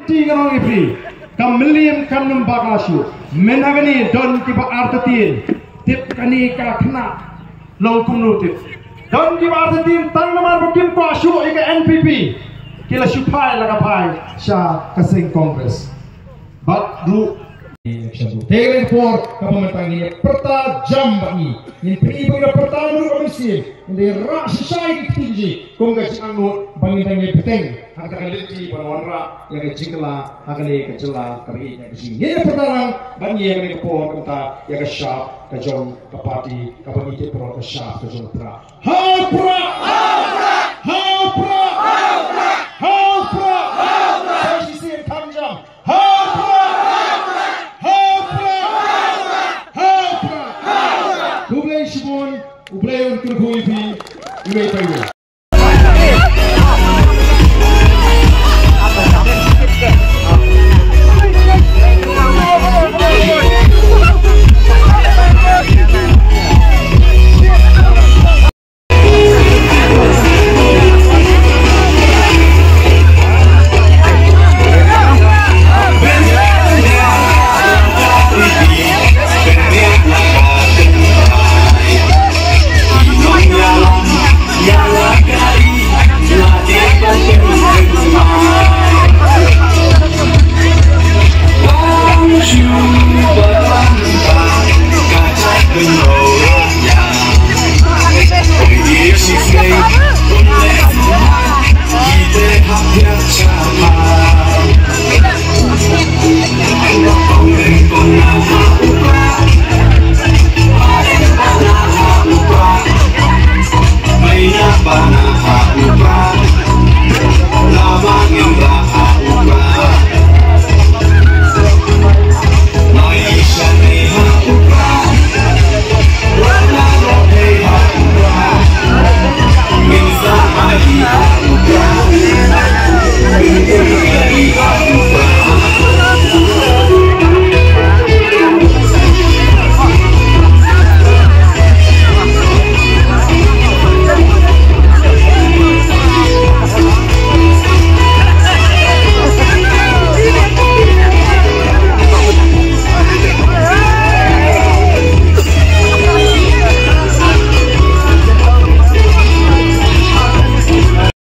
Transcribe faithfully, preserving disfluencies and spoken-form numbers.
Ti ngan ong ïa phi, ka Mylliem kam nym bakla shuh. Mynta kane don kiba artatien. Tip kane ka khynnah long kumno tip. Don kiba artatien tang namar ba kim kwah shuh ïa ka N P P. Ki la shu phai la ka phai sha ka seng Congress. Bad ruh election ruh. Te ka por kaba mynta ngin ïa pyrta jam bad ngi. Ngin pyni ba ngi da pyrta ruh ka mynsiem. Ngin da rah shisha ïa ki kti ki jong ngi kum ka jingangnud ba ngin da ngi bteng. Ha kata ka lynti ban wanrah ïa ka jingkylla ha kane ka jylla kaba ïeit ka jong ngi. Ngin ïa pyrta lang bad ngi ha kane ka por kumta ïa ka shap ka jong ka party kaba ngi tip baroh ka shap ka jong ka Prah. Ha Prah! Ha Prah! Ha Prah! Sa shisien kham jam. Ha Prah! Ha Prah! Ha Prah! Khublei shibun, U Blei un kyrkhu ïa phi iwei pa iwei.